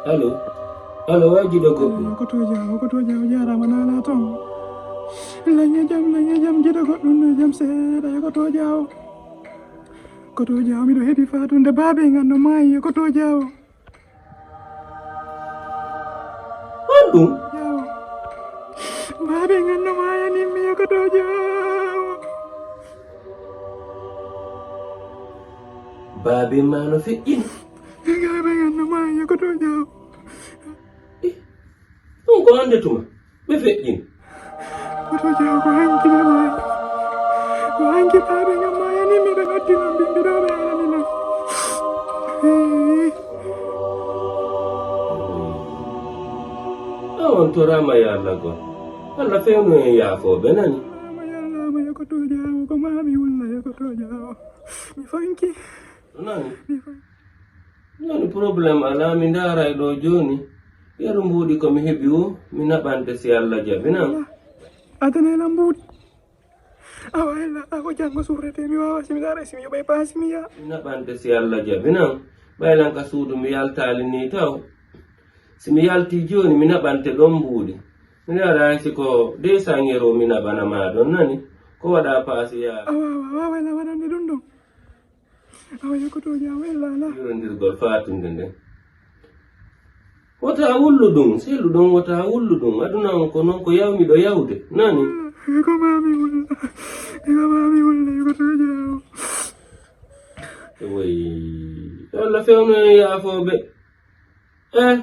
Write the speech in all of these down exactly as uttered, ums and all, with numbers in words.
Allo? Allo, wa jiɗo goɗɗum? Allo, Koto Jaawo, Koto Jaawo, jaaraama naala toon. Lañe jam, lañe jam, jiɗo goɗɗum no jam seeɗa, e Koto Jaawo. Koto Jaawo, miɗo heɗi faatunde baabe ngan no maayi, e Koto Jaawo. Honɗum? Jaawo. Baabe ngan no maayanin mi, e Koto Jaawo. Baabe ma no feƴƴin? Baabe ngan no maayi, e Koto Jaawo. Ɗum ko hannde tuma ɓe feƴƴin. Koto Jaawo, ko hanki ɓe maayi. Ko hanki baabe ngam maayani mi, ɓe noddi lan bimbi ɗo ɓe alani lan. Hii. A on toraama ya Allah goo. Allah fewnu en yaafooɓe nani. Toraama ya Allah, ma ya Koto Jaawo, ko maami wulla ya Koto Jaawo. Mi fanki. Nani? Mi fanki. Nani problème alaa, mi ndaaray ɗo jooni. Yeru mbuuɗi ko mi heɓi o, mi naɓante si Allah jaɓi nan. Adana lan mbuuɗi. Awa ella, ako janngo suurete, mi waawa si mi ndaaray si mi yoɓay paasi mi yaa. Mi naɓante si Allah jaɓi nan. Ɓay lan ka suudu mi yaltaali ni taw. Si mi yalti jooni, mi naɓante ɗon mbuuɗi. Mi ndaaray si ko deux cents euros mi naɓana ma ɗon nani. Ko waɗa paasi yaa. Awa, awa, awa, ella waɗande ɗum ɗon. Awa ya Koto Jaawo, ella alaa. Yirondirgol faatunde nden. Wota wullu ɗum, selu ɗum, wota wullu ɗum. Aduna on ko non ko yawmiɗo yawde. Nani? Ko maami wulla. Ko maami wulla, ya Koto Jaawo. Woy. Allah fewnu en yaafooɓe. Eh?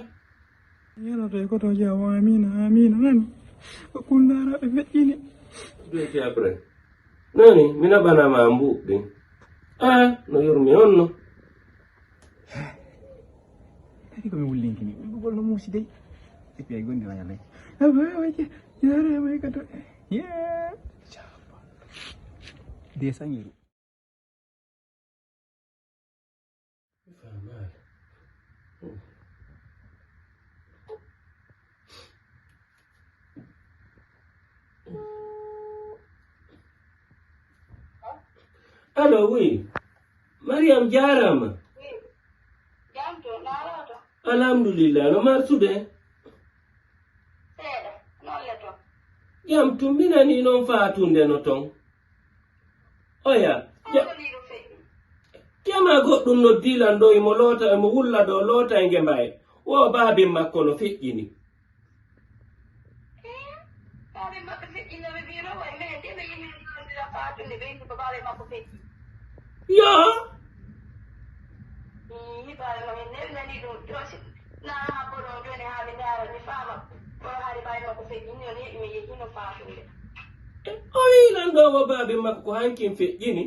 Yalata e Koto Jaawo, amiina, amiina, nani? Ko kundaara ɓe feƴƴini. Doyti après. Nani, mi naɓana ma mbuuɗi. Ah, no yurmi on no. Kadi ko mi wullinkini, ɓiɓɓugol no muusi dey. Et puis ay gondi wayalay. Awa, awa, jaaraama e Koto. Yeah. Deux cents euros. Mi faamaali. Allo, oui. Mariam, jaaraama. Jam to, naarooto. Alhamdulillah, no marsude? Seeɗa, noon le toon. Jam tun, mi nanii noon faatunde no toon. Oya, ja-, jama goɗɗum noddii lan ɗo, imo loota, imo wulla ɗo, loota e nge mbaye. Wo baabin makko no feƴƴini. Baabin makko feƴƴini, no ɓe mbiyno, way minen de, ɓe yimiri ɗo, mbira faatunde, ɓe yimiri ko baabin makko feƴƴi. Yo. Ii, baabin makko, min nani ɗum, ɗo si Na habbo ɗon jooni haa mi ndaara, mi faama. Kono hari ɓay makko feƴƴini, o neeɓi mi yehi no faatunde. O wi'i lan ɗo wo baabi makko ko hankin feƴƴini,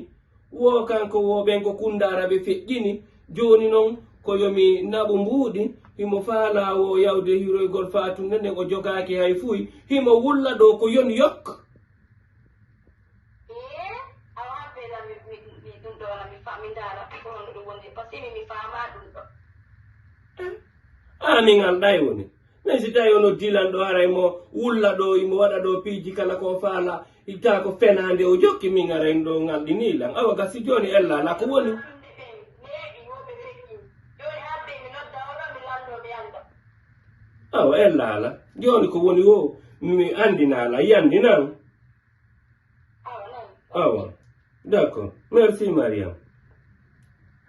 wo kanko wo ɓen ko kundaara ɓe feƴƴini. Jooni non ko yo mi naɓu mbuuɗi, himo faalaa wo yawde hiroygol faatunde nden o jogaaki hay fuy, himo wulla ɗo ko yon yok. Ee, awa habbe lan mi, mi, mi, ɗum ɗo wala mi fa-, mi ndaara ko honno ɗum wondi, parce que mi, mi faamaa ɗum ɗo. Aa, min annday woni. Mais si tawi ono dilan ɗo, haray mo wulla ɗo, imo waɗa ɗo piiji kala ko o faala, itta ko fenaande o jokki, min aray ɗo ngalɗini lan. Awa gasi jooni ella ala ko woni. Ɗum ɗe ɓen neeɓi wo ɓe feƴƴi. Jooni habbe mi nodda oɗo, mi lanndo mi annda. Awa ella ala. Jooni ko woni wo mi anndina ala, yanndinan. Awa, d'accord. Merci, Mariam.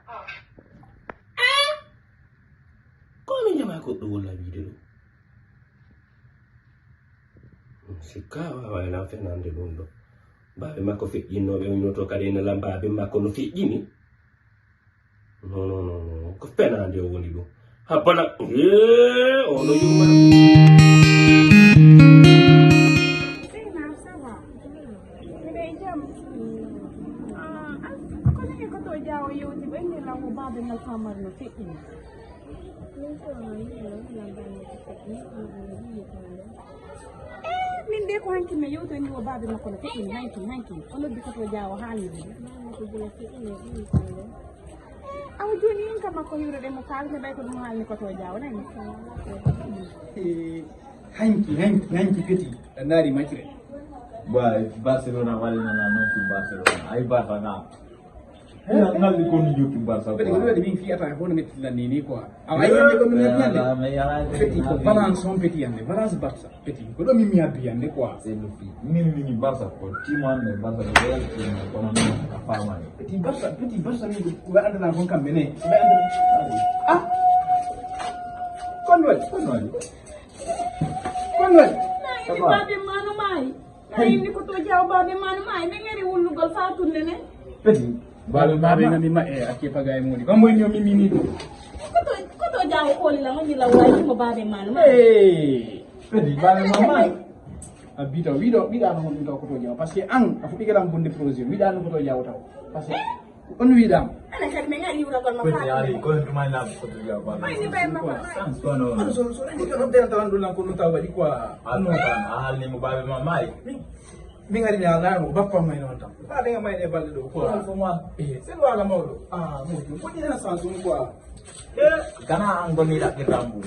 Ah! Ko mi jama goɗɗo wolla wiide ɗum? Sikka wawa e lan fenande ɗum ɗo. Baabe makko feƴƴinnoɓe winoto kadi ene lan baabe makko no feƴƴini. Non, non, non, non. Ko fenaande o woni ɗum. Habbana. Ee, o no yumma. Seyna, ça va? Miɗo e jam. Ah, ah, ko nani ko to Jaawo yewti ɓe inni lan mo baabe ngal famar no feƴƴini. Eh, min de ko hanki mi yewto ni wo baabe makko no feƴƴini hanki, hanki. O noddi ko to Jaawo haalni. Awa jooni min kam makko hiwrude mo kaalne ɓay ko ɗum haalni ko to Jaawo nani. Eh, hanki, hanki, hanki feti. A ndaari macre. Wa Barcelona walla na non tu Barcelona. Ay Barcelona. Nalli ko ni jokki Barça. Petit, ko ɗum waɗi min fiyata ko no metti lan ni ni quoi. Awa yande ko min metti yande. Petit, ko balance on petit yande, balance Barça. Petit, ko ɗo min mi abbi yande quoi. C'est le prix. Min min Barça ko timan ne Barça ko Real timan ko non a fama. Petit Barça, petit Barça min ko andana kon kam mene. Ah. Kon wal, kon wal. Kon wal. Babe mano mai. Ay ni ko to jaw babe mano mai. Min ngari wulugol fa tunne ne. Petit. Babe babe na mi ma e ake paga e modi. Bambo nyo mimi ni. Koto koto jawo koli la ngoni la wai mo babe mano mai. Eh. Petit babe mama. A bita wiɗo wiɗa no woni ɗo koto jawo parce que an a fuɗɗike ɗam bonde projet wiɗa no koto jawo taw parce que on wiɗam. Ana kadi men ngari wura kon ma Petit fa. Ali ko en tuma na ko to jaw ba. Ay ni bay ma ko. Sans kono. Kono so so ɗen ko ɗon tan ɗum lan ko ɗum taw waɗi quoi. Anno tan a halni mo babe ma mai. Min ngari mi alano bappa may non tan. Ba daga may ne balde ɗo quoi. Ko ma. Eh, c'est le wala mawɗo. Ah, mo ko ni na sans quoi. Kana an goni la ke tambu.